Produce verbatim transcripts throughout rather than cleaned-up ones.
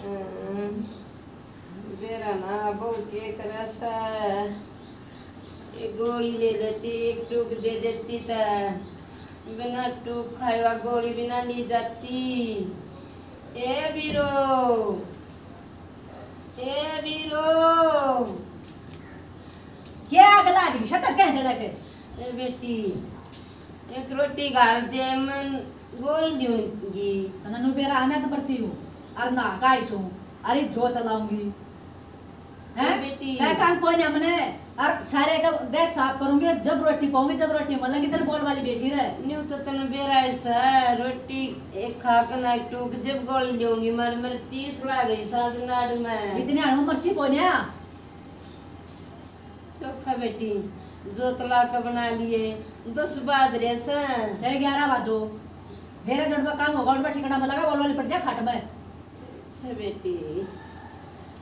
हम्म, बेरा ना बहू के करे से, एक गोली ले लेती, एक टूक दे देती त बिना टूक खाए वा गोली भी ना ली जाती। ए बीरो, ए बीरो। क्या आग लाग रही शटर कह जड़ा के? ए बेटी, एक रोटी घाल दे, मैं गोल दूंगी। तने नु बेरा आने तो परती हूँ, और ना काई सू, अरे जोत लाऊंगी। हैं? ए बेटी। तै काम कोई ना मने, और सारे का गैस साफ करूंगी, जब रोटी पाऊंगी, जब रोटी मलेंगी, तेरे बोल वाली बेटी रे। न्यू तो तने बेरा ऐसा है, रोटी एक खा के ना टूक, जब गोली लूंगी, मर मर तीस लाग गई साग नाड़ में। इतनी अणु मरती कोई ना। चोखा बेटी, जोत ला के बना लिए, दस बाज रहे से। चाहे ग्यारह बाजो, मेरा जड़ में काम होगा, उठ बैठी कड़ा में लगा, बोल वाली पड़ जा खाट में। अच्छा बेटी।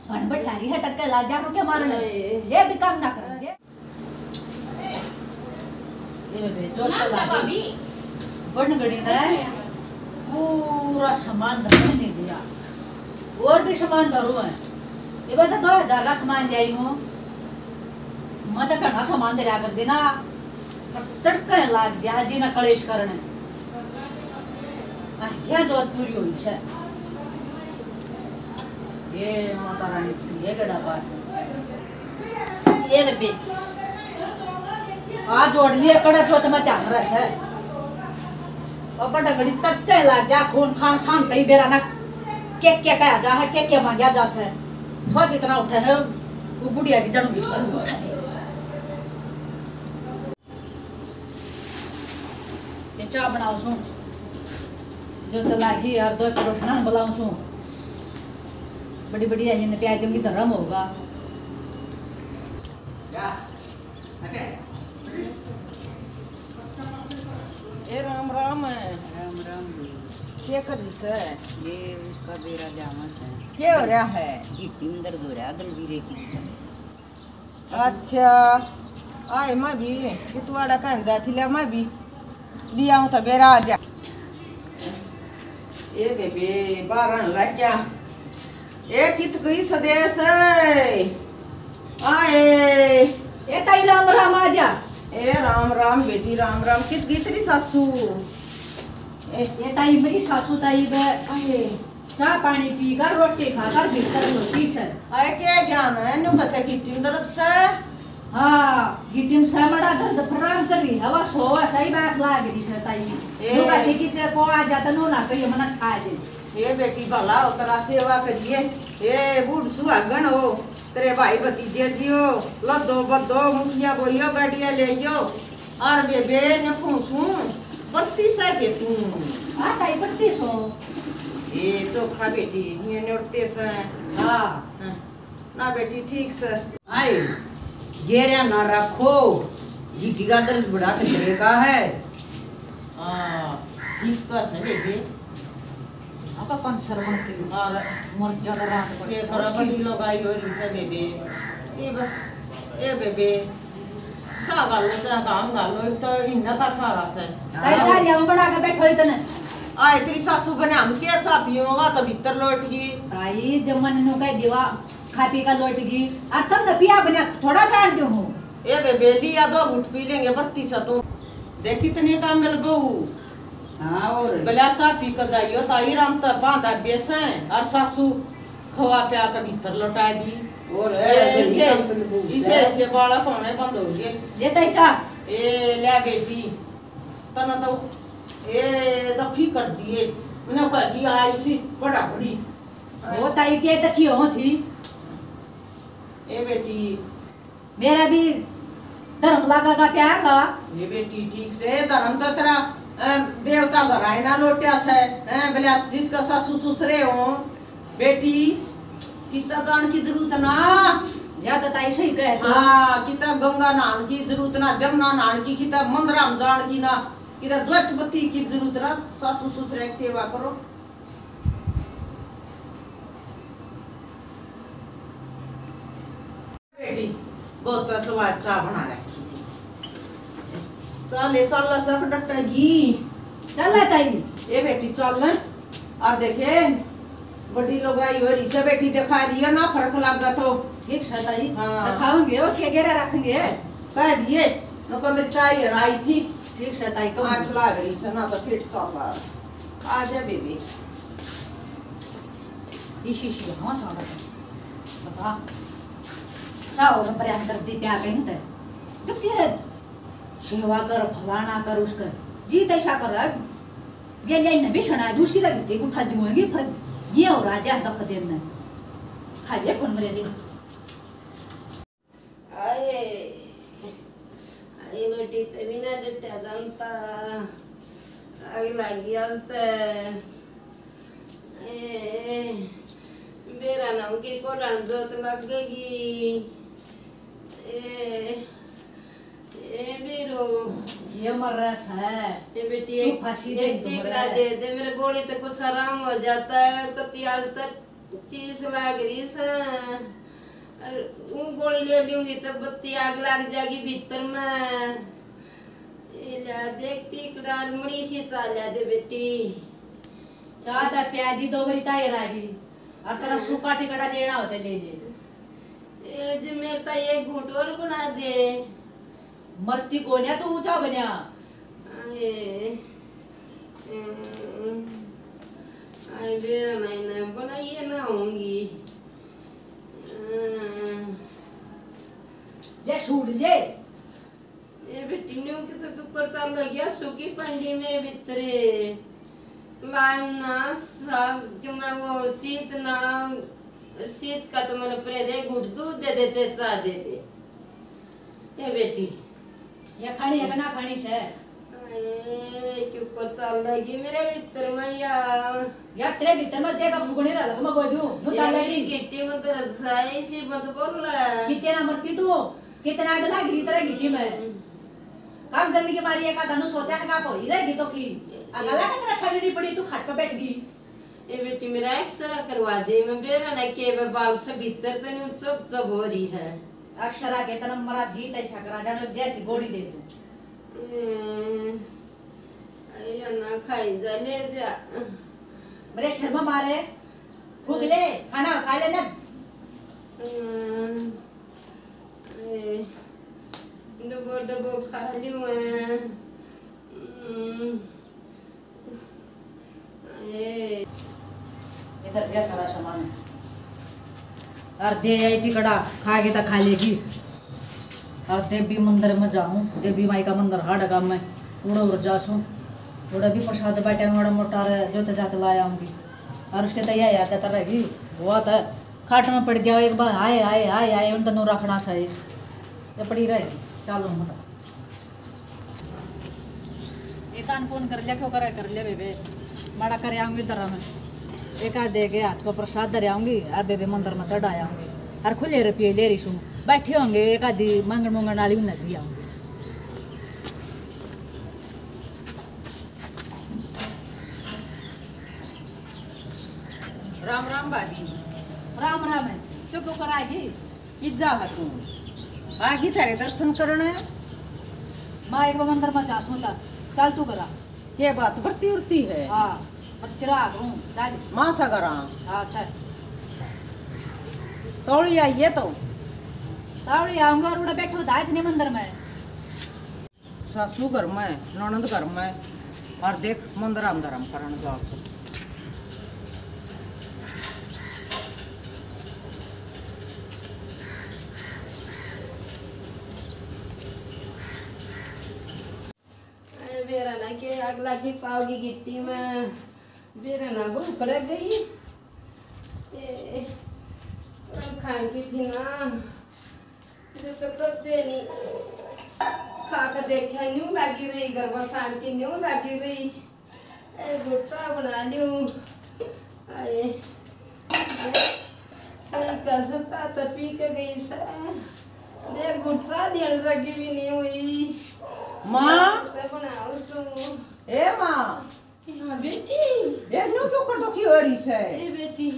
भण बैठा रही है, तड़के ला जा, रोटियां मारने। ए। ये भी काम ना कर दे। ये बे, जो ना चला ना दे। भाभी। बन गड़ी ने पूरा सामान धरने नहीं दिया, और भी सामान धरू है। ये बता दो हजार का सामान ले आई हूँ, मैं तो घना सामान धरया कर देना, पर तड़के लाग जा जी ना कलेश करने। आ, क्या जोत पूरी हुई से? ये माता रानी की ये गड़ा पार। ये बेबे। आ जोड़ लिए कड़ा जोत में ध्यान रह से। और बड़ा घड़ी तड़के लाग जा, खून खान शांत ही बेरा ना। के के कहा जा है, के के मांगा जा से। छो जितना उठे है, वो बुढ़िया की जन्म भी उठा दे। ये चाय बनाओ सूं, जो तो लागी यार, दो एक रोटी ना बनाओ सूं। बड़ी बढ़िया हिंद प्याज दूंगी, धर्म होगा। ए राम राम है। राम राम जी। के करी से? ये उसका बेरा जावा से। के हो रहा है? घिट्टी में दर्द हो रहा है, दलवीरे की। अच्छा, आए मैं भी कितवाड़ा कहन जा थी, ले मैं भी ले आऊं तो बेरा आ जा। ए बेबे, बारह लग गया। ए कित गई सदेश? आए। ए ताई राम राम, आ जा। ए राम राम बेटी, राम राम। कित गई तेरी सासू? ए। ए ताई, मेरी सासू ताई बे। आए। चाह पानी पीकर, रोटी खाकर भीतर लौटी से। आए, के ज्ञान है, न्यू कथे घिट्टी में दर्द से। हाँ, घिट्टी में से मड़ा दर्द फराम कर रही, हवा सोवा सही बात लाग रही से ताई। ए। न्यू कथे किसे को आ जाता, नो ना कहिए, मना खा दे। ए बेटी, भला हो तेरा सेवा करिए। ए बूढ़ सुहागन हो, तेरे भाई भतीजे जियो, लदो बदो, मुखिया बोइयो, गाड़िया ले आइयो। और बेबे ने पूछूं, बत्तीस है के तू? हाँ ताई, बत्तीस हो। ए चोखा बेटी, ये नोटते से। हाँ। हाँ। ना बेटी, ठीक से। आए, गेरिया ना रखो, घिट्टी का दर्द बड़ा खतरे का है। हाँ, ठीक तो है बेबे। आपा कौन सरवण की और मर जाता रात को। ये करा बड़ी लोग आई हो रही से बेबे। ए ब-, ए बेबे। सा गालो से काम गालो, एक तो इन्ना का सारा से। ताई जा लिया, बड़ा का बैठो इतने। आए तेरी सासू बने हम के सा पियो, वा तो भीतर लौट गई। ताई जब मन नु कह देवा, खा पी का लौट गई। और तब न पिया बने थोड़ा जान दो हो। ए बेबे, लिया दो घूट पी लेंगे, बत्ती सा तू। देख कितनी कामिल बहू। हाँ, और? भला चाह पी के जाइयो, ताई राम तो बांधा बेस है, और सासू खवा प्या के भीतर लौटा दी। और ए, है, इसे, इसे, इसे बालक होने बंद हो गए। ले ताई चाह। ए, ले बेटी, तना तो, ए, दखी कर दिए। मैंने कह दी, आई सी बड़ा बड़ी। वो ताई के दखी हो थी? ए बेटी, मेरा भी धर्म लागा का क्या का? ये बेटी ठीक से धर्म तो तेरा, अ, देवता घर आए ना लोटिया से, अ, बोले जिसका सासू ससुरे हो, बेटी, कितना जान की जरूरत ना। या तो ताई सही कहे तू। हाँ, कितना गंगा नहान की जरूरत ना, जमुना नहान की, कितना मंदिर में जान की ना, कितना ज्वचपति की जरूरत ना, सासू ससुरे की सेवा करो। बेटी, बहुत स्वाद चाह बना रखी थी। चल, ए, चल, सक डटेगी। चल, ताई। ए बेटी, चल न। और देखे, बड़ी लुगाई हो रही से बेटी, दिखा दिया ना, फर्क लग गया तो। ठीक से ताई, हाँ। दिखाओगे और के गेरा रखेंगे? कह दिए, नको मेरी ताई आई थी। ठीक से ताई, कहूँ। आठ लाग रही से ना तो फिट तो पार। आ जा बेबी। इसी सी हाँ सारा बता। चाहो ना प्रयान कर दी प्या कहीं ते। जो के सेवा कर, फलाना कर, उसका जी तैसा कर रहा है। ये ले ने भी सना दूसरी लगी टेक उठा दी होंगी, पर ये और राजा तक देन ने। खा ले फोन मेरे दिन। आए, आए बेटी, ते बिना डटा जानता। आग लागी आज ते। ए, बेरा ना उनके कोडान जोत लगेगी। ए, ए बेरो। ये मर रहा है। ए बेटी, तू एक, फांसी दे एक दो टीकड़ा मरे। दे दे, मेरे गोली तो कुछ आराम हो जाता है। कति आज तक चीस लाग रही से। और वो गोली ले लूंगी तो बत्ती आग लाग जाएगी भीतर में। ये ला देख टीकड़ा, मुड़ी सी चाल ला दे बेटी। चाह तो प्या दी, दो बारी ताई रागी। अब तेरा सूखा टिकड़ा लेना होता ले ले। ए जी, मेरे तो एक घूंट और बना दे। मरती कोन्या तू ऊंचा बन्या। आए, आए बेरा नहीं ना बनाइए ना होंगी। ले सूट ले। ए बेटी, न्यू के तो कुकर चाल गया, सूखी पंडी में भीतरे। लाइन ना, साग के मैं वो सीत ना, सीत का तो मैंने परे दे, घुट दूध दे दे, चाय दे दे। ए बेटी। ये खानी है कि ना खानी से? ए, कुकर चाल गई मेरे भीतर में या। या तेरे भीतर में देखा फुकने रहा, मैं बोल दूं, नु ये चाल मेरी गई। गिट्टी में तो रजाई सी मत बोल। कितने ना मरती तू। कितना आग लाग रही तेरे गिट्टी में। काम करने की मारी एक आधा नु सोचा है का कोई रहेगी तो की। आ गला का तेरा सड़नी पड़ी, तू खाट पे बैठ गई। ए बेटी, मेरा एक्सरा करवा दे, मैं बेरा ना के मैं बाल से भीतर तने चुप चुप हो रही है। एक्सरा के तने मरा जी तै सकरा जानो जहर की गोली दे दूं। ए, ए, ना खाई जा, ले जा। बड़े शर्मा मारे, फूक ले, खाना खा ले ना। हम्म। ए, डबो डबो खा लियो है। हम्म। ए। इधर दिया सारा सामान। और दे आई टिकड़ा, खा के तो खा लेगी। और देवी मंदिर में जाऊँ, देवी माई का मंदिर हाड़ का मैं उड़े उड़ जासूँ। उड़े भी प्रसाद बाटे, उड़ा मोटा रे, जो तो जात ला आऊँगी। और उसके तैयार याद रहेगी, वो तो खाट में पड़ जाओ एक बार, हाय, हाय, हाय, हाय, उन तनु रखना सही। ये पड़ी रहे, चलो हम तो। एक आन फोन कर लिया, क्यों करे, कर लिया बेबे। माड़ा कर आऊंगी धरा में। एक आध दे के हाथ को प्रसाद धर आऊंगी, और बेबे मंदिर में चढ़ा आऊंगी। और खुले रुपये ले रही सूं। बैठे होंगे, एक आधी मांगण मुंगण वाली उन्हें दी आऊंगी। राम राम भाभी। राम राम है। क्यों, क्यों कराएगी? किजा है तू? आगी थारे दर्शन करण। माँ, एक बार मंदिर में जा, सुन ला। चल तू करा। के बात बरती उरती है? हाँ, बरती रहा करूँ, चल। माँ सा करा। हाँ, सर। तौली आइए तो। तौली आऊंगा, रूड़ा बैठो, दायत नहीं मंदिर में। सासू घर में, ननद घर में, और देख मंदिर अंदर हम करण जाओ। अरे बेरा ना के आग लागी पाओगी गिट्टी में, बेरा ना भूख लग गई। ए, और खान की थी ना, जो तो करते नहीं, खा कर देखा न्यू लागी रही, घर में शांति न्यू लागी रही। ए, गुट्टा बना लियो। आए। सही कसता तो पी के गई से। देख, गुट्टा देने जोगी भी नहीं हुई। माँ। तो बनाओ सो। ए माँ। हाँ बेटी। ए, न्यू क्यों कर दुखी हो रही से? ए बेटी।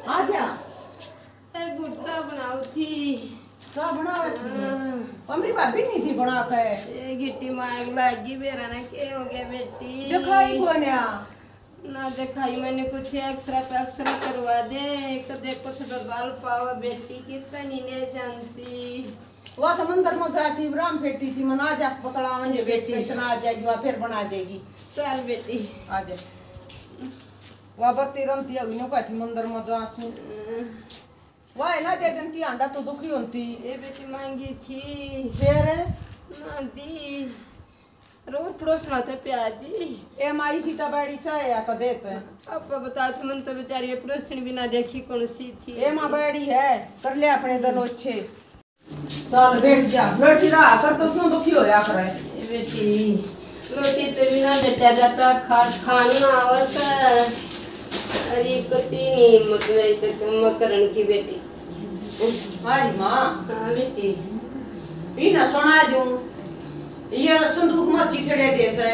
आ जा। ए, गुट्टा बनाओ थी। का बनावे थी? हाँ। अमरी भाभी नहीं थी बना के। ए, गिट्टी मार लागी, बेरा ना के हो गया बेटी? दिखाई कोन्या। ना दिखाई मैंने कुछ, एक्सरा पे एक्सरा करवा दे, कदे कुछ बबाल पावा बेटी, कितना नहीं ले जानती। वा तो मंदिर में जाती, राम फेटी थी, मना जा पतला ये बेटी। इतना आ जाएगी, वा फिर बना देगी। चल बेटी। आ जा। वा बरती रंती है, इन्हों का थी मंदिर में जा सू। हम्म। वा है ना, दे देती, आंडा तो दुखी होती। ये बेटी मांगी थी। फिर? ना दी। रो पड़ोसना ते प्यार दी। ए माई सीता बाड़ी चाहे या कदे ते। अब बता तू, मन तो बेचारी ये पड़ोसनी भी ना देखी कौन सी थी। ए माँ बाड़ी है, कर ले अपने दन अच्छे। चल बैठ जा, बैठी रहा कर, तो क्यों दुखी होया करे? ए बेटी, रोटी तो बिना बेटा जाता, खा, खान ना आवस। अरे पति नहीं, मतलब, इधर तो मकरन की बेटी। हमारी माँ। हाँ बेटी। ई ना सुना दूं, ये संदूक में चिथड़े दे से,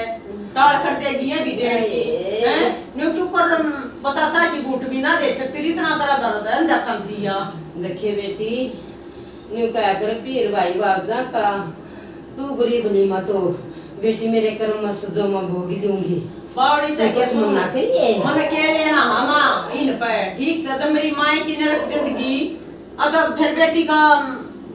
टाल कर देगी ये भी देने की, अरे। हैं? न्यू क्यों कर रम-, पता था कि बूट भी ना दे सकती, इतना तरह दर्द है, अंधा खान दिया। देखिए बेटी, न्यू कहा कर पीर भाई बाबजा का, तू बुरी भली मत हो, बेटी मेरे कर्म में सजो मैं भोग लूंगी। बावड़ी से तू के कुछ सुन, मना करिए। मन के लेना हमा इन पे, ठीक से तो मेरी माई की नरक जिंदगी, अ तो फिर बेटी का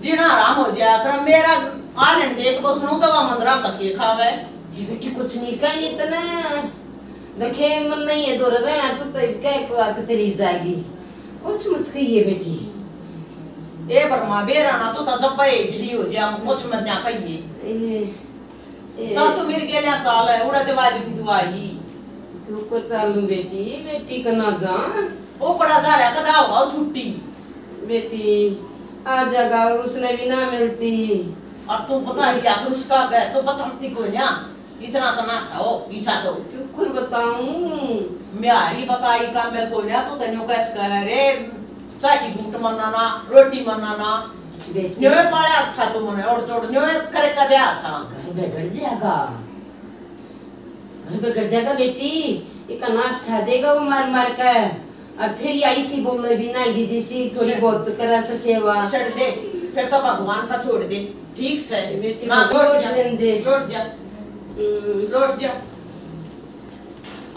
जीना हराम हो जाया कर। मेरा आलन देख बसनू तो वह मंदरा तक के खावे। ये बेटी कुछ नहीं कहनी तने, देखे मन नहीं है दो रहना, तू तो कह को आके चली जाएगी। कुछ मत कहिए बेटी। ए बरमा बेरा ना, तू तो जब इजली हो जा, हम कुछ मत ना कहिए। ए, ए। तो तू मेरे गेल्या चाल है, उड़ा दे वाली भी दुआई। क्यों कर चालू बेटी, बेटी का ना जा। ओ पड़ा जा रहा, कदा होगा छुट्टी? बेटी, आ जागा, उसने भी ना मिलती। और तू बता दिया, फिर उसका गए, तो बताती कोई ना। इतना तो ना सहो, ईसा तो। क्यों कर बताऊं? म्यारी बताई काम बेल कोई ना, तू तन्यो कैस कह रे, चाची बूट मरना ना, रोटी मरना ना। बेटी। न्योए पाला था तू मने, और चोट न्योए करे का ब्याह था। घर बिगड़ जाएगा, घर बिगड़ जाएगा बेटी, इका नाश ठा देगा वो मार मार के। और फिर या इसी बोले भी ना गिजी सी, थोड़ी बहुत करा से सेवा। छड़ दे, फिर तो भगवान पर छोड़ दे, ठीक से। बेटी ना, को लौट छोड़ जा, देन दे। लौट जा। हम्म। लौट जा।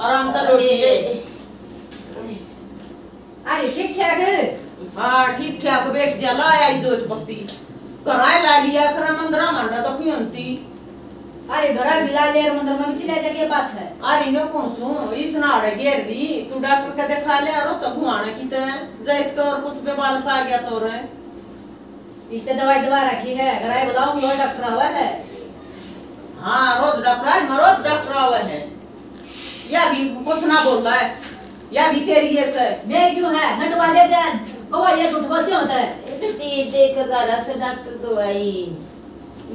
आराम से लौट ए, जा। ए, ए। अरे, ठीक ठाक? हाँ, ठीक ठाक, बैठ जा, ला आई जोत बत्ती। कहाँ ला लिया करा मंदरा, मंडा तो क्यों होती? अरे, घरा भी ला ले, मंदर में भी चले जाके पाछे। अरे, न्यू कौन सू, इस नाड़े घेर ली, तू डॉक्टर के दिखा ले, और तो घुमाने की तो है, जा इसका और कुछ बेबाल पा गया तो रे। इसने दवाई दवा रखी है, घरा ही बताओ, रोज डॉक्टर आवा है। हाँ, रोज डॉक्टर आए, मैं रोज डॉक्टर आवा है। या भी कुछ ना बोल रहा है, या भी तेरी ये से। मैं क्यों है, नटवा ले जान, कहो ये झूठ बोलते होते हैं। ए बेटी, देख जरा से डॉक्टर दवाई,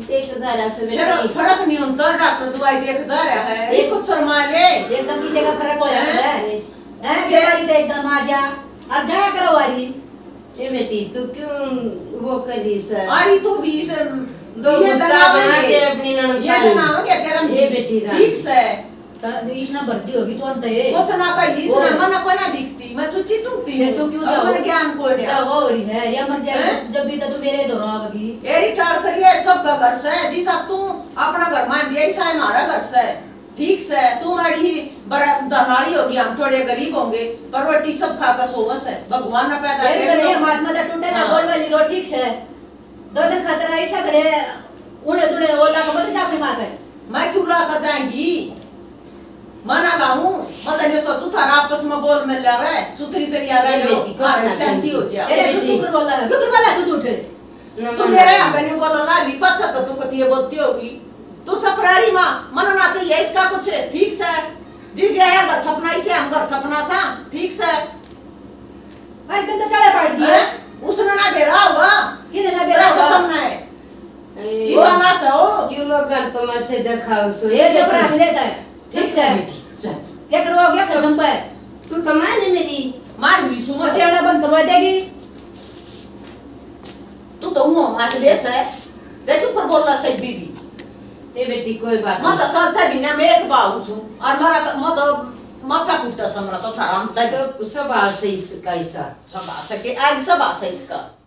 देख जरा से बेटी। फर्क, फर्क नहीं होता, डॉक्टर दवाई देखता रहा है, ये कुछ शर्मा ले। एकदम किसी का फर्क हो जाता है। हैं? हैं? ये बीमारी तो एकदम आ जा, अब जाया करो वाली। ए बेटी, तू क्यों वो कर रही सर? अरे तू भी इस, दो ये गुस्सा तनाव बना है, दे अपनी ननद ये का। तनाव है तेरा। ए बेटी राम। ठीक से। त-, इसने भर्ती होगी तो अंत है। कुछ ना कही, इसने वो मना को ना दिखती, मैं चुच्ची चुकती फिर हूँ। तू क्यों अब जाओ? मैंने ज्ञान को लिया। जाओ, हो रही है, या मर जाए, हैं? जब भी तो तू मेरे दौरा आवेगी। एरी टाल करिए, सबका घर से, जिसा तू अपना घर मान लिया, ईसा हमारा घर से। ठीक से, तू माड़ी ही बरा-, धनाली होगी, हम थोड़े गरीब होंगे, पर रोटी सब खा के सोवस है। भगवान ने पैदा फिर करे करे तो। हाथ में तो टूटे ना, हाँ। बोल वाली रो ठीक से। दो दिन खातर ऐसा खड़े, उड़े दुड़े ओला के मत जा अपनी माँ पे। मैं क्यों ला कर जाएंगी? मना लाऊं, मत ये सोचू थारा आपस में बोल मिल रहा है, सुथरी तरिया रह ये लो, बेटी, कुछ हाँ, ना शांति हो जाए। अरे, ये तू बेटी। क्यों कर बोला है? क्यों कर बोला है तू झूठ? ना, तू ना, मेरे ना। यहाँ पे नहीं बोला ना, अभी पाछा तो तू कती ये बोलती होगी। तू चपरारी माँ, मनो ना चाहिए इसका कुछ, ठीक से। जिस आया घर थपना, इसे हम घर थपना सा, ठीक से। अरे, तुम तो चढ़े पड़ गई। हैं? उसने ना बेरा होगा। किने ना बेरा तेरा होगा? कसम ना है। ए, ईसा ना से हो। क्यों लोग घर तो मैं से दिखाओ सो? ये चुप रख लेता है। ठीक से। बेटी, चल। क्या करवाओगे कसम पे? तू तो मान है मेरी। मान भी सुमत। हथियारा बंद करवा देगी। तू तो मुंह मार ले से। देख ऊपर बोल रहा से बीबी। ए बेटी, कोई बात मैं नहीं। तो साल से भी ना मैं एक बाहू छूं। और मारा तो, मैं तो माथा फूटा समरा तो था राम तक। सब, सब आ सही इसका, ईसा। सब आ सके, आज सब आ सही इसका।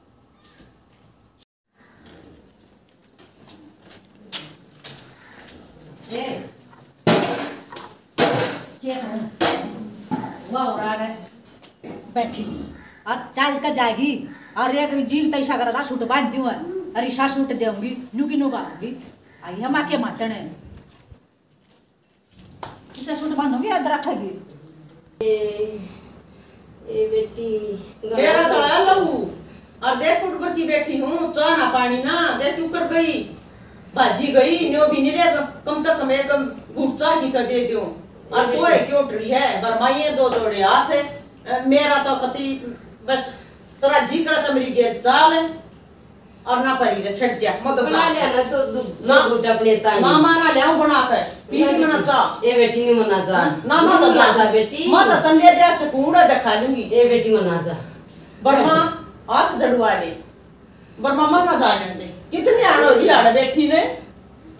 ए, क्या करना? वाह, और आड़े बैठी। अब चाल के जाएगी। और एक जीन तैसा करा था, सूट बांध दूं है। और ईसा सूट देऊंगी, न्यू की न्यू बांधूंगी। आई हम आके मातन है। इसे सूट बांधूंगी, याद रखेगी। ए, ए बेटी, मेरा तो आ लऊ। और देख, उठ पर की बैठी हूँ, चाह ना पानी ना, देख क्यों कर गई, भाजी गई, न्यो भी नहीं ले, कम तक मैं कम घुट चाह की तो दे दो। और ए तो है बेटी। क्यों उठ रही है, बरमाइए दो जोड़े हाथ है। अ, मेरा तो कति बस तेरा जी करे तो मेरी गेल चाल है। और ना पड़ी रे, छट जा, मत बना जा। लिया ना तो दो, ना। दो घूंट अपने ताई। ना मारा ले, बना के पी ना ली मना बेटी। चा। ए बेटी, नहीं मना जा। ना, ना, नहीं मत मना जा। जा बेटी। मत तन ले जा, से कूड़ा दिखा लूंगी। ए बेटी, मना जा। बरमा, हाथ जड़वा ले। बरमा, मन ना जा लेने दे। कितनी आड़ हो रही, आड़ बैठी ने।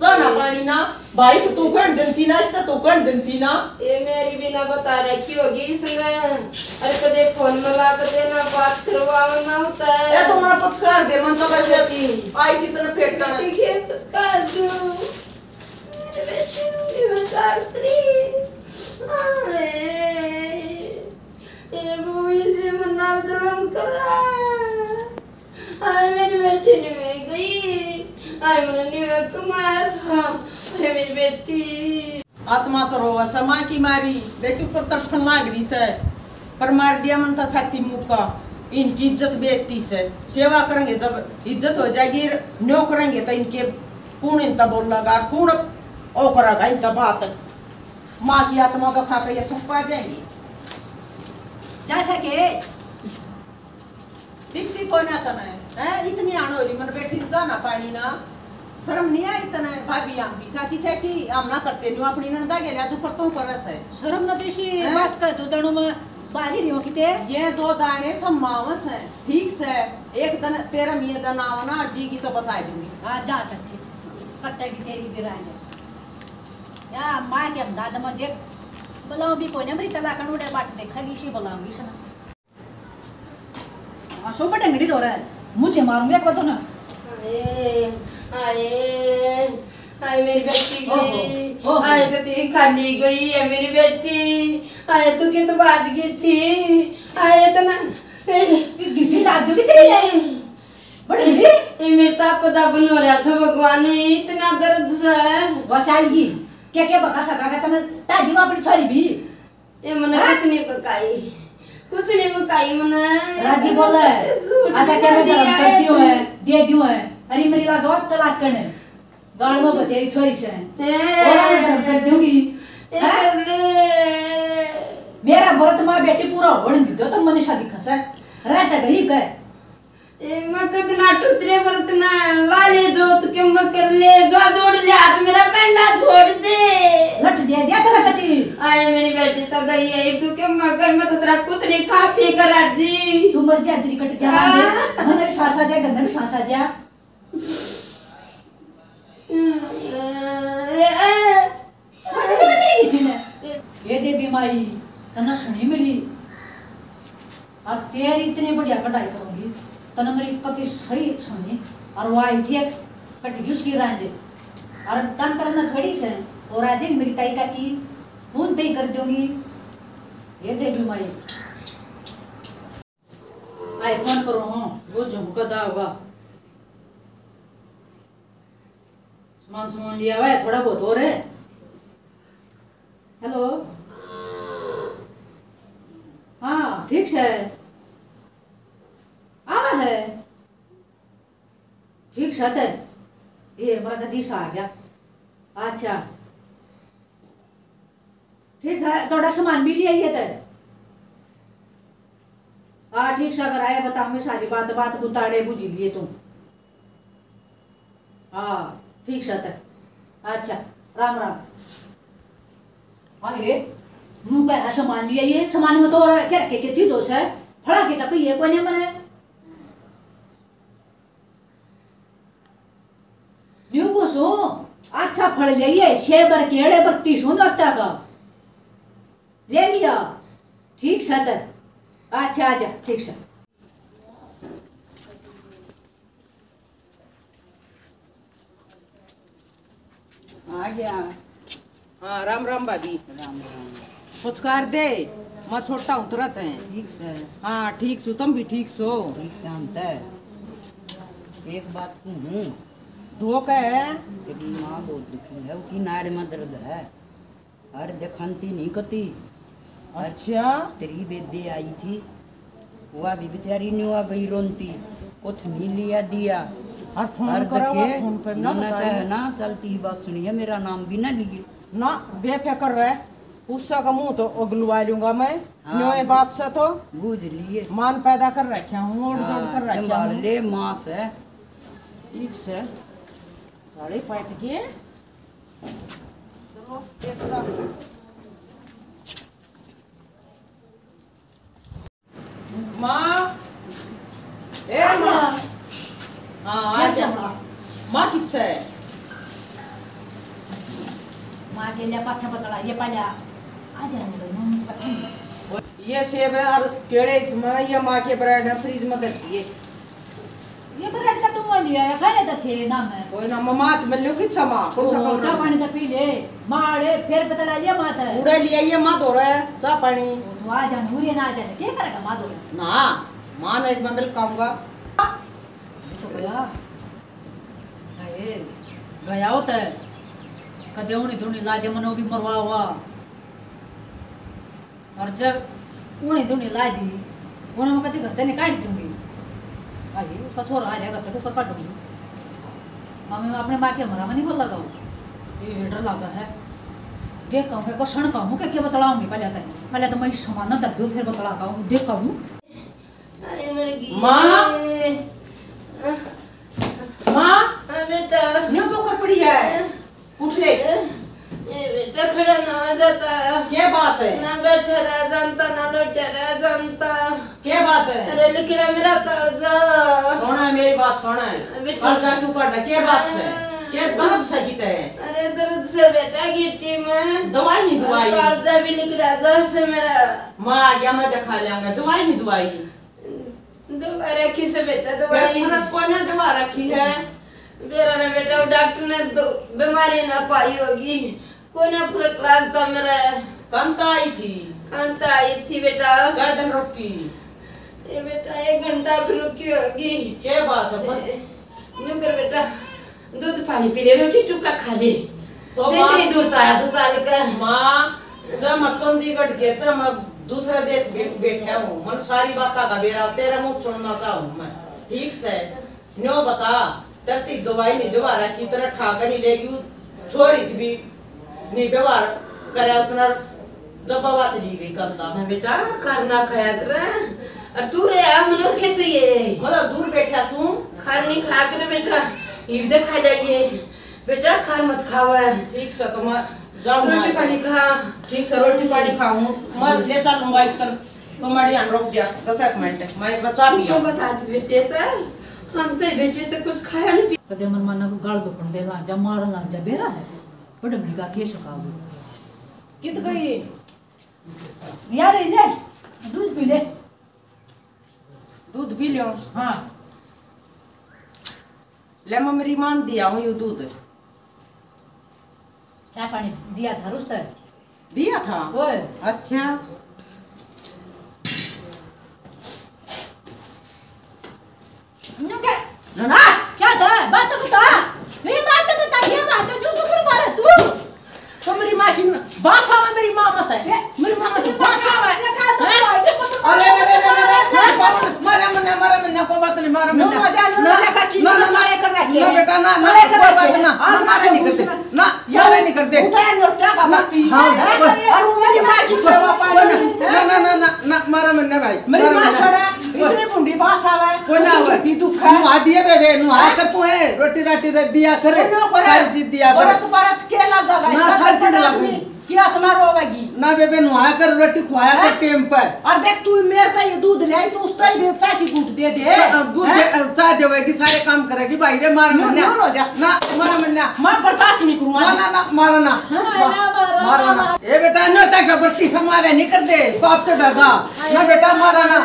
चाह ना ए। पानी ना। भाई तो तू कौन देती ना, इसका तू कौन देती ना। ए, मेरी भी ना बता रखी होगी इसने। अरे, कदे फोन मिला, कदे ना बात करवाओ ना होता है। ए, तो मना पुचकार दे, मन तो वैसे बेटी। आई थी तने पेट का। बेटी के पुचकार दूं। मेरे बेटे ने भी बता रही। आए। ए, वो इसे मना जुल्म करा। आए, मेरी बेटी ने मैं गई। आए, मैंने नहीं मैं कमाया था। आए, मेरी बेटी। आत्मा तो रोवे से माँ की मारी, देखी ऊपर तड़फन लाग रही से, पर मार दिया मन तो छाती मुक्का। इनकी इज्जत बेइज्जती से, सेवा करेंगे जब इज्जत हो जाएगी, न्यो करेंगे तो इनके कौन इनता बोलेगा, कौन ओ करेगा इनता बात। माँ की आत्मा तो खा के ये सुख पा जाएगी। जा सके। दिखती कोई ना तने, हैं? इतनी आण हो रही, मन बैठी जा ना पानी ना। शर्म नहीं आई तने? भाभी, हम भी साथी से की, हम ना करते न्यू अपनी ननदा के लिया, तू करतो करे से। शर्म ना तो इसी हैं? बात का तो तणु में बाजी नहीं हो किते। ये दो दाने समावस हैं, ठीक से। एक दिन तेरा मियाँ दिन आवा ना, जी की तो बता दूंगी। हाँ, जा सक, ठीक से। कट्टे की तेरी भी राय है। या माँ के हम दादा में देख, बुलाऊं भी कोई ना, मेरी तलाक उड़े बाट देखेगी, इसी बुलाऊंगी सना। हाँ, सो बटे अंगड़ी दो रे, मुझे मारूंगी एक बार तो ना। हाय, हाय, हाय मेरी बेटी ओहो, गई। ओहो। हाय कती खाली गई है मेरी बेटी। हाय तू के तो बाज गई थी। हाय इतना, ए, ये गिट्टी दाब दो कितनी है? ए, बड़ी ए, बड़ी? ए, मेरे तो पता बन हो रहा से भगवान, इतना दर्द से। वो चल गई। क्या, क्या बका सका का तने तादी अपनी छोरी भी? ये मने हाँ? कुछ नहीं पकाई, कुछ नहीं पकाई मने। राजी बोले, झूठ आधा बोल क्या मैं दिया धर्म है। करती हूँ है, दे दियो है। अरे मेरी लाग बात तलाक करने, गाल में बतेरी छोरी से। ए। और मैं धर्म कर दूंगी। ए, हाँ? कर ले। मेरा व्रत माँ बेटी पूरा होने दो, तुम मनीषा दिखा से। रहता गरीब है। ए, मैं कद ना टुतरे बरतना, लाले जोत के मकर ले, जो जोड़ ले हाथ मेरा पेंडा छोड़ दे। लठ दे दिया तेरा कति। आए मेरी बेटी तो गई है, तू के मकर मैं तो तेरा कुछ नहीं खा पी कर राजी। तू मर जा, तेरी कट जा। हाँ। मन सांस आ जा, गंदा भी सांस आ जा। ए, ए, आज भी तेरी बेटी ने। ये देवी माई, तन्ने सुनी मेरी, और तेरी इतनी बढ़िया कढ़ाई करूंगी, तन्ने मेरी कति सही सुनी, और वो आई थी एक कटगी उसकी राय दे, और तन करना थोड़ी से, और आज मेरी ताई का की, हूं तय कर दूंगी। ये देवी माई। आए फोन पर हो, वो झुमका दा होगा। सामान, सामान लिया हुआ है, थोड़ा बहुत और है। हेलो, हाँ, ठीक से आवा है। ठीक से ते, ये हमारा गजी सा आ गया। अच्छा, ठीक है, थोड़ा सामान भी ले आइए ते। हाँ, ठीक से अगर आए बताऊंगी सारी बात, बात गुताड़े बुझी लिए तू। हाँ, ठीक से ते। अच्छा, राम राम। अरे, नू कह सामान ले आइए, सामान में तो और क्या रखे, क्या चीज हो से? फड़ा के तक ये कोई नहीं मने। न्यू को सो, अच्छा फल ले आइए, सेब और केले बत्तीस हूँ दस्ता का। ले लिया। ठीक से ते। अच्छा, आजा, ठीक से। आ गया। हाँ, राम राम भाभी। राम राम। पुचकार दे, मैं छोटा उतरत है। ठीक से। हाँ, ठीक सु, तुम भी ठीक सो। ठीक से हम तै। एक बात तू हूँ। दो कह। तेरी माँ बहुत दुखी है, उसकी नाड़ में दर्द है। अर दिखाती नहीं कती। अच्छा। तेरी बेबे आई थी, वह भी बेचारी न्यू आ गई रोंती, कुछ नहीं लिया दिया। और फोन अर करो, देखे, फोन पे ना मैंने बताइए। कहा ना, चलती ही बात सुनिए, मेरा नाम भी ना लिए। ना, बेफिक्र रह, उसका मुंह तो अगलवा लूंगा मैं। हाँ। न्यू ये बात से तो बूझ लिए। मान पैदा कर रखा हूँ, ओढ़ हाँ, दौड़ कर रखा संभाल हूँ। ले माँ से। ठीक से। साले पट के। माँ, ए माँ। हाँ, आ क्या जा। माँ? माँ किस है? माँ के लिए पाछा बतला, ये पहले आ, आ जाने दो, मम्मी को पता नहीं। ये सेब है और केले इसमें, ये माँ के ब्रेड है, फ्रिज में रखिए। ये ब्रेड का तुम लिया है, खाने तो थे ना मैं। कोई ना, मम्मा हाथ में लियो किस माँ, कौन सा ओ, कमरा चाह में? पानी तो पी ले, माँ अड़े, फिर बतला लिया माँ तो। उड़े लिया ये माँ धो रहे, चाह पानी। तो आ जान, उरे ना आ जाने, क्या करेगा माँ धो रहे? ना, माँ ने एक मैं मिल खाऊंगा। तो गया। अरे, गया होता है। कदे उणी धुणी ला दे, मनो भी मरवा हुआ। और जब उणी धुणी ला दी, उन्हें मैं कदी घर ते निकाल दूंगी। भाई, उसका छोरा आ जाएगा, घर ते कुकर काटूंगी। मम्मी, मैं अपने माँ के हमरा में नहीं बोल लगा। ये डर लगा है। देख कहूँ, मैं को सण कहूँ, क्या, क्या बतलाऊंगी पहले तो। पहले तो मैं इस सामान ना दब दो, फिर बतला कहूँ, देख कहूँ। अरे मर गई। माँ। माँ। हाँ बेटा। न्यू तो कर पड़ी है। उठ ले। ए बेटा, खड़ा ना हो जाता। क्या बात है? ना बैठा रह जानता, ना लोटा रह जानता। क्या बात है? अरे लिकड़ा मेरा कालजा। सुना है मेरी बात, सुना है। बेटा। कालजा क्यों काटा? क्या बात है? क्या दर्द से किते है? अरे दर्द से बेटा, गिट्टी में। दवाई नहीं दवाई? कालजा भी लिकड़ा जा से मेरा। माँ आ गया, मैं दिखा लियांगा। दवाई नहीं दवाई? दवा रखी से बेटा, दवाई। फर्क कोने दवा रखी है? मेरा ना बेटा, वो डॉक्टर ने दो बीमारी ना पाई होगी, कोने फर्क लागता मेरा। कांता आई थी? कांता आई थी बेटा। कै दिन रुकी? ये बेटा, एक घंटा भी रुकी होगी। क्या बात है, पर न्यू कर बेटा, दूध पानी पी ले, रोटी टुक्का खा ले। तो दे माँ, दे दूर तो आया ससुराल का। माँ, जब मैं चंडीगढ़ के, जब मैं दूसरे देश बे-, बैठा हूँ, मन सारी बात का बेरा तेरे मुंह सुनना चाहूँ मैं। ठीक से, न्यो बता, तरती दवाई नहीं दवा रखी, तरह ठा कर नहीं लेगी, छोरी थी भी नहीं व्यवहार करे, उसने दबावा तो ली गई करता। ना बेटा, खाना खाया कर। और तू रे आ, मनोर के चाहिए? मतलब दूर बैठा सूं। खाना नहीं खाया कर बेटा, इब दे खा जाइए। बेटा, खार मत खावे। ठीक से, तो मैं जाऊँ रोटी पानी खा। ठीक से, रोटी पानी खाऊँ। मैं ले चलूँगा एक तर, तो मैं ध्यान रोक दिया, दस एक मिनट, मैं एक बार चाह तू पिया। तो बता दे बेटे, तो हम तो बेटे तो कुछ खाया नहीं पिया। कदे मन माना को गाल दुखन दे ला जा, मार ला जा, बेरा है। बड़े बड़ी का के सकावे। कित गई? यार, ले, दूध पी ले। दूध पी लो। हाँ। ले, मैं मेरी माँ दिया हूँ यू दूध। चाय पानी दिया था उस तरह। दिया था? ओए। अच्छा। न्यू क्या? ना, ना। क्या था? बात तो बता। नहीं, बात तो बता, ये बात है, जो, जो कर मारा तू। तो मेरी माँ की बासा में मेरी माँ मत है। ये मेरी माँ मत है, बासा में। ये क्या था? हैं? अरे, अरे, अरे, अरे, अरे, अरे, मारा मन्ना, मारा मन्ना, कोई बात नहीं, मारा मन्ना। मजा लो, ना, ना, ना, ना, ना, ना, बेटा, ना, ना, कोई बात ना, ना, मारे नहीं करते। ना, यार, मारे नहीं करते। उतार लो, क्या का ना, बात है? हाँ, हैं? कोई और वो मेरी माँ की सेवा पानी, ना, हैं? ना, ना, ना, ना, मारा मन्ना भाई, मेरी माँ सड़ा, इतनी भूंडी बास आवे, कोई ना आवे। इतनी दुख है। नुहा दिए बेबे, नुहा कर तू है, रोटी राटी रख दिया करे, सारी चीज दिया करे। परत, परत के लगा भाई, ना, सारी चीज लगा। कि आत्मा रोवेगी। ना बेबे, नुहा कर, रोटी खुआया कर टाइम पर। और देख, तू मेरे ताई दूध ले आई, तो उसका ही दे, चाय की घूंट दे दे। दूध दे, चाय देवेगी, सारे काम करेगी भाई रे, मारा मन्ना। ना, मारा मन्ना। मैं बर्दाश्त नहीं करूँगा। ना, ना, ना, मारा ना। मारा ना। ए बेटा, ना तक बर्ती से मारे नहीं कर दे, पाप तो डगा। ना बेटा, मारा ना।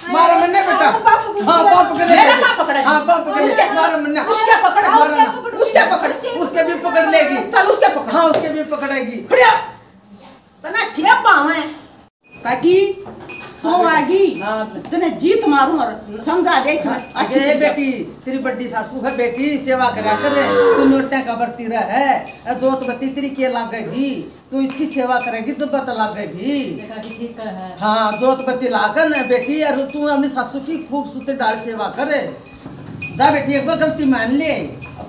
मारा मन्ना बेटा। हाँ, पाप पकड़ ले। हाँ, पाप पकड़ ले। मारा मन्ना। उसके पकड़, मारा ना। उसके पकड़। उसके भी पकड़ लेगी। चल, उसके पकड़। हाँ, उसके भी पकड़ेगी। खड़े हो। तने सेब भावे। ताकि तो आगी। हाँ। तने जीत मारूं और समझा दे इसमें। हाँ, अच्छी ये तरह। बेटी, तेरी बड़ी सासू है बेटी, सेवा करा करे। तू नोटियां का बरती रह है, जोत बत्ती तेरी के लागेगी? तू इसकी सेवा करेगी, जब बत लागेगी। ये काकी ठीक है। हाँ, जोत बत्ती लाकर ना बेटी, और तू अपनी सासू की खूब सुते डाल सेवा करे। जा बेटी, एक बार गलती मान ले,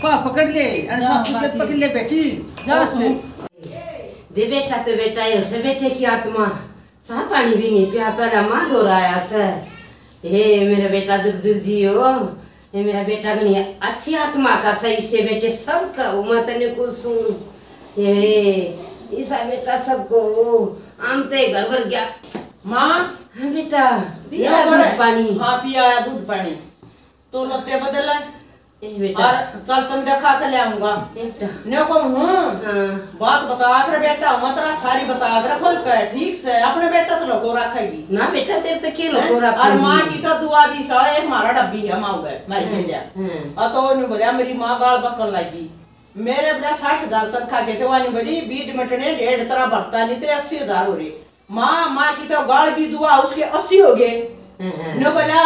पा पकड़ ले, और जा सासू के बाकी। पकड़ ले बेटी। जा और सुन। दे बेटा, तो बेटा है, उसे बेटे की आत्मा चाह पानी भी नहीं पिया, पहला माँ धोरा आया से। हे मेरा बेटा, जुग जुग जियो। हे मेरा बेटा, घणी अच्छी आत्मा का सही से बेटे, सब का मैं तने कुछ सुन। हे ईसा बेटा, सबको आमते घर भर गया। माँ। हाँ बेटा, पिया दूध पानी। हाँ, पिया दूध पानी। तो लत्ते बदल। ए बेटा। और चल, तन देखा के ले आऊंगा। बेटा। ने को हूँ। हाँ। बात बता कर बेटा, मत रहा, सारी बता कर खोल के, ठीक से। अपने बेटा तो लोगों रखेगी। ना बेटा, तेरे तो के लोगों हैं? रखेगी? और माँ की तो दुआ भी सा, एक मारा डब्बी है माँ उधर, मारी हाँ, गंजा। हाँ। और तो उन्हें बोला, मेरी माँ गाल बकन लगी। मेरे बोला साठ हजार तनखा के थे, वानी बोली, बीज मटने डेढ़ तरह भरता नहीं, तेरे अस्सी हजार हो रहे। माँ, माँ की तो गाल भी दुआ, उसके अस्सी हो गए। हम्म, हम्म। नो बोला,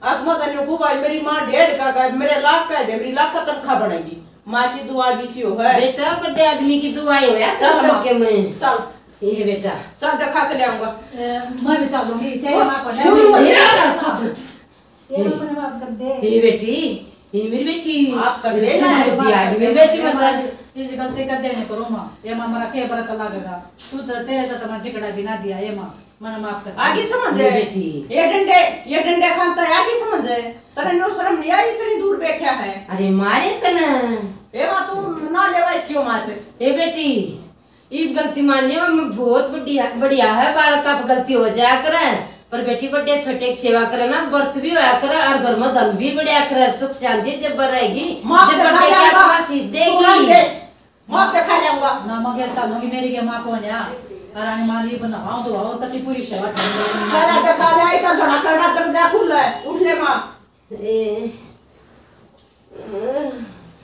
अब मत नो को भाई, मेरी माँ डेढ़ का, का, मेरे लाख का दे, मेरी लाख का तनखा बनेगी। माँ की दुआ भी सी हो है। बेटा, बड़े आदमी की दुआ ही होया कर चल माँ, सबके में। चल। ये बेटा। चल, दिखा के ले आऊंगा। ए, मैं भी चलूंगी, तेरी हाँ। माँ को ले। ये बेटा, चल, चल। ये ए, माँ, मैंने माफ कर दे। ए बेटी, ए मेरी बेटी, माफ कर दे ना। बुद्धि आ गई मेरी बेटी, मत। इस गलती कर देने करो माँ। ये माँ, मेरा के व्रत लगेगा? तू तो, तेरे तो तुम्हारा टिकड़ा भी ना दिया। ये माँ, मैंने माफ कर दे। आगे समझ ये है। बेटी। ये डंडे, ये डंडे खानता है, आगे समझ है। तने नो शर्म नहीं आई, इतनी दूर बैठा है। अरे मारे तने। ए माँ, तू ना लेवा इसकी मात। ए बेटी, इब गलती मान लिया, मैं बहुत बढ़िया, बढ़िया है, बालक का गलती हो जाया करे, पर बेटी, बड़े छोटे की सेवा करे ना, व्रत भी होया करे और घर में धन भी बढ़िया करे, सुख शांति जब रहेगी, माफ जब देखा बड़े की जाऊंगा। आत्मा आशीष तू देगी। ना दे, माफ देखा जाऊंगा। ना मगर चलूंगी, मेरी के माँ कौन है? रानी माँ ये बनाओ तो और कति पूरी सेवा करूंगी। सारा देखा जाए तो घड़ा करना दरवाजा खुला है, उठ ले माँ। ए।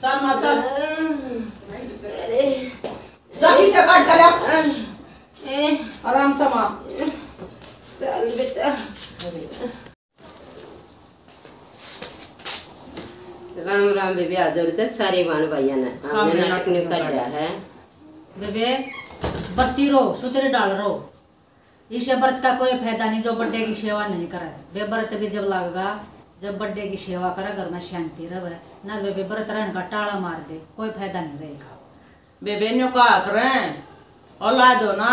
चल माँ, चल। अरे। जा, पीछे काट कर आ। ए। आराम से माँ। चल बेटा। राम राम बेबे, हाथ जोड़ के सारे बहन भाइयां ने। हमने नाटक ने काटा है। बेबे, बत्ती रो, सुतरे डाल रो। इसे व्रत का कोई फायदा नहीं जो बड्डे की सेवा नहीं करे। बे व्रत भी जब लागेगा, जब बड्डे की सेवा करे, घर में शांति रहे। ना बे, बे व्रत रहने का टाला मार दे, कोई फायदा नहीं रहेगा। बेबे न्यू कहा करें, औलाद हो ना,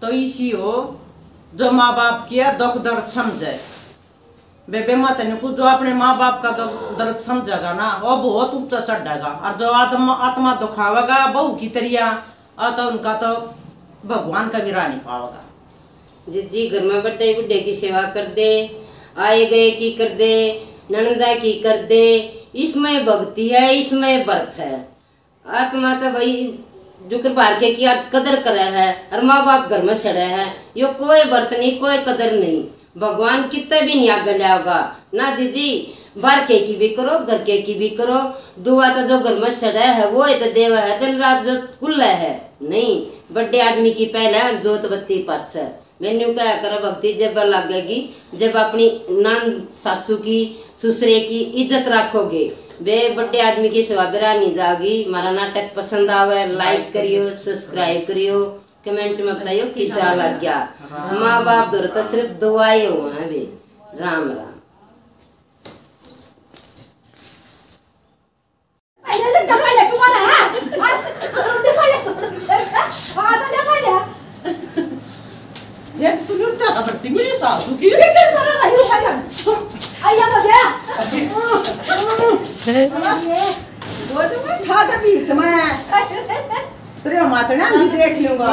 तो इसी हो जो माँ बाप की दुख दर्द समझे। बेबे, मैं तने कुछ जो अपने माँ बाप का द-, दर्द समझेगा ना, वो बहुत ऊंचा चढ़ेगा। और जो आत्मा, आत्मा दुखावेगा बहू की तरिया, आ तो उनका तो भगवान का भी राह नहीं पावेगा। जी, जी, घर में बड्डे बूढ़े की सेवा कर दे, आए गए की कर दे, ननदा की कर दे, इसमें भक्ति है, इसमें व्रत है। आत्मा तो भाई, जो कर बारके की आत-, कदर करे है और माँ बाप घर में सड़े है, यो कोई व्रत नहीं, कोई कदर नहीं। भगवान कितने भी नहीं आगे ले आओगा ना। जीजी, बारके की भी करो, घर के की भी करो, दुआ तो जो घर में सड़े है, वो ही तो देवे है, दिन रात जो कुल्ले है। नहीं, बड्डे आदमी की पहले जोत बत्ती पाछे। मैंने यूं कहा करो, भक्ति जब लागेगी, जब अपनी नंद सासू की, ससुरे की इज्जत रखोगे, वे बड़े आदमी की सेवा बिरा नहीं जाओगी। हमारा नाटक पसंद आवे, like करियो, subscribe करियो, comment में बताइयो किसा लग गया। हाँ। माँ बाप धोरे तो सिर्फ दुआएं हुआ है बे। राम राम। ये तो लुटता का बत्ती मेरी सासू की। वो तो मैं ठा दे बीत में। तेरे मातड़ा भी देख लूंगा।